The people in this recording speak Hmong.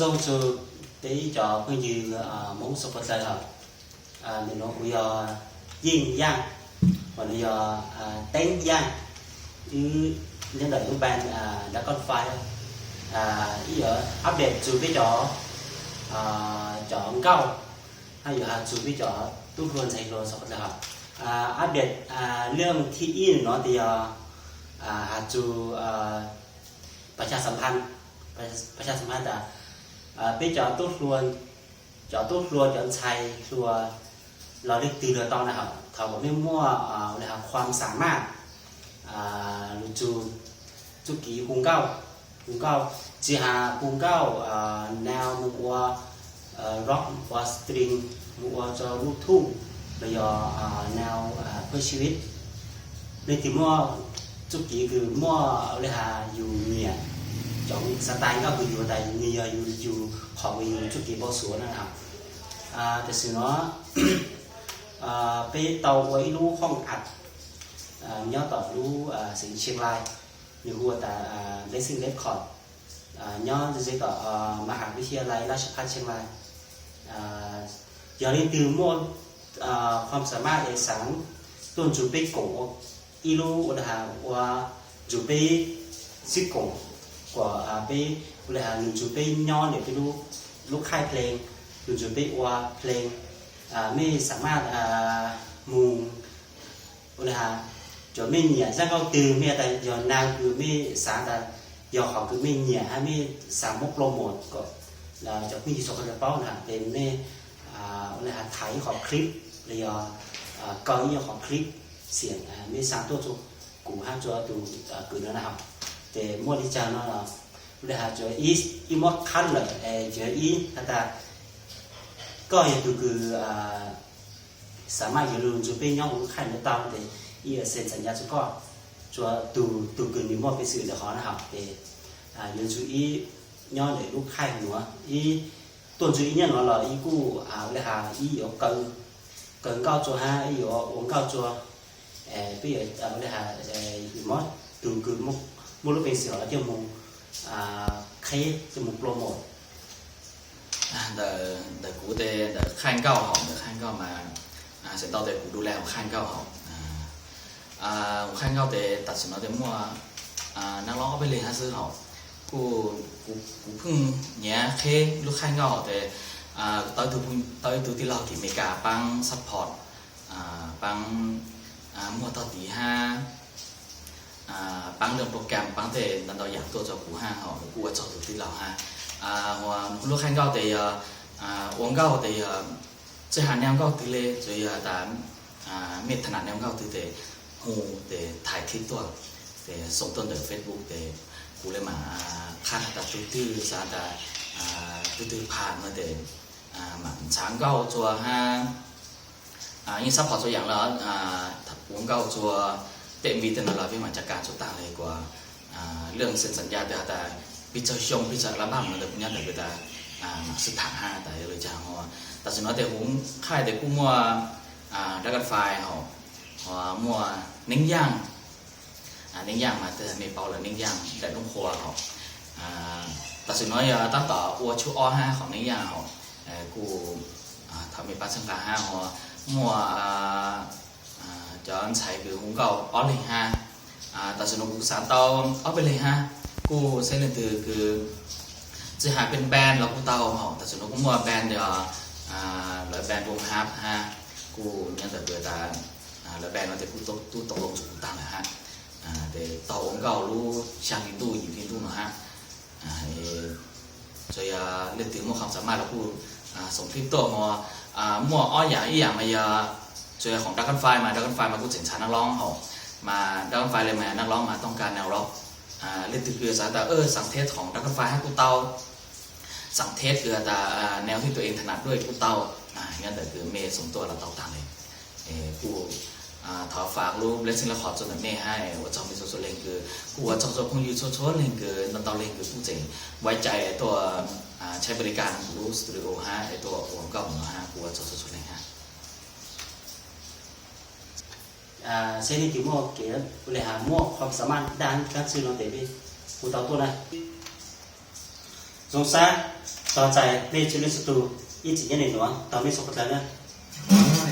Tooj txug peb cov phooj ywg Hmoob suav dlawg hawm, nim no kuv yog Yeej Yaaj, uas nws yog Teeb Yaaj, wb nyob ntawm lub band Dragonfly, wb yuav update txug peb cov, cov nkauj, hab yuav has txug peb cov tub hluas ntxhais hluas suav dlawg hawm. Update leej thib ib no tes yog has txug pas xya xam phaj, pas xya xam phaj tas peb cov tub hluas, cov tub hluas cov ntxhais hluas los leej twg los tau na hawm, thaum kom mej muaj ua le has khuam xam maj lug txug txuj kev hu nkauj, hu nkauj, tsis has hu nkauj nau moog ua rock, ua stream, moog ua rua lub thuj, los yog nau phooj ywg, leej twg muaj txuj kev kws muaj ua le has yus nyiam, cov xav tas nkauj kws yus tas nws yog yus, yus qhov kws yus txuj kev npau suav na hawm. Tam sim no peb tau ua ib lub hooj at nyob tom lub xeev Tsheej Laij, nws hu tas Blessing Record, nyob ze tom Mab Has Vib Xia Lai Laj Sam Phaj Tsheej Laij. Yog leej twg muaj khuam xam maj es xaav tuaj nrug peb koom ua ib lub ua le has ua nrug peb xib koom, kuas peb ua le has nrug peb nyob ntawm peb lub, lub khaij pheej, nrug peb ua pheej, mej xam maj moog ua le has, cov mej nyiam zaaj nkauj twg mej tas yog nau kws mej xaav tas yog qhov kws mej nyiam hab mej xaav muab promote kom cov phooj ywg suav dlawg paub na tes mej ua le has thaij ib qhov clip los yog kaw ib qhov clip xiam mej xaav tuaj rua kuv hab rua tug kwv no na hawm. Tes muaj li caag no, ua le has tsuas ib muab qhab lawm es tsuas ib has tas koj yog tug kws xam maj yuav lug nrug peb nyob huv lub khaij nuav tau tes ib yuav xeem xam ya rua koj, rua tug, tug kws nws muaj peev xwm ntawm qhov na hawm tes yuav nrug ib nyob ntawm lub khaij nuav, ib tuaj nrug ib nyob nuav los ib kuj ua le has ib yuav kaw nkauj rua hab ib yuav ua nkauj rua, peb yuav ua le has mob tug kws muaj lub peev xwm los coj moog qheb coj moog promote. Ntawm kuv tes ntawm khaij nkauj hauv, ntawm khaij nkauj mas, txhais tau tes kuv du le hauv khaij nkauj hauv. Hauv khaij nkauj tes tam sim no tes muaj nab lob ob peb leeg hab xwb hauv. Kuj, kuv pheej nyiav qheb lub khaij nkauj hauv tes tau ib tug tij laug tim Amelikas paab support, paab muag tog tiv hab paab lub program, paab tej ntau ntau yaam tuaj rua kuv hab hauv, kuj ua tsaug tug tij laug hab. Lub khaij nkauj tes yog ua nkauj tes yog tsis has nau nkauj twg le, tsuas yog tas mej tha nam nau nkauj twg tes hu tes thaij clip tuaj tes xoo tuaj ntawm Facebook tes kuv le maam qha has tas tug twg xaav tas tug twg pham no tes maam ntshav nkauj rua hab yeej support txhua yaam le, ua nkauj rua tej MV tej no los peb maam ca ka txhua taag le kuas leej xeem xam ya tes has tas peb txug xyoo peb txug album no tes kuv nyob ntawm kuv tas maam sib tham hab tas yog le caag. Tam sim no tes huv khaij tes kuj muaj Dragonfly hauv, muaj Neeb Yaaj, Neeb Yaaj mas tej mej paub lawm Neeb Yaaj daim nub qhua hauv. Tam sim no yog taab tom ua tshub ob hab qhov Neeb Yaaj hauv, kuj thov mej pab txhawb nqa hab. Muaj cov ntxhais kws hu nkauj ob leeg hab, tam sim no kuv xaav tau ob peb leeg hab, kuj xeeb leej twg kws tsis has peb band los kuj tau hauv. Tam sim no kuj muaj band yog lawv band Voom Hab hab, kuj nyob ntawm kuv tas lawv band no tes kuj tub tau loo rua kuv taag lawm hab. Tes tau ua nkauj lub xyaa hli ntuj yim hli ntuj no hab. Tsuas yog leej twg muaj khuam xam maj los kuj xoom clip tuaj hos. Muaj ob yaam, ib yaam mas yog tsuas yog khoom Dragonfly mas Dragonfly mas kuj tseem ntshav nab lob hauv, mas Dragonfly le mas nab lob mas tooj ka nau los leej twg kws xaav tas xaav teb khoom Dragonfly hab kuj tau, xaav teb kws tas nau hib tua eej tha nam duaj kuj tau. Nyob ntawm kws mej xoom tuaj los tau taag le. Kuj thov faam lub Blessing Record rua ntawm mej hab, ua tsaug mej txhua txhua leej kws, kuj ua tsaug rua phooj ywg txhua txhua leej kws ntau ntau leej kws kuj tseem npaj cai tuaj tsheb Amelikas kuv lub studio hab es tuaj ua nkauj no hab, kuj ua tsaug txhua txhua leej hab. Seb leej twg muaj kev ua le has muaj khuam xam maj daab tsi no tes peb kuj tau tuaj na. Zoo sab, Txog txais mej txhua leej txhua tug ib txwm nyob nim nuav taag mej txhua qhov dlawg nawb.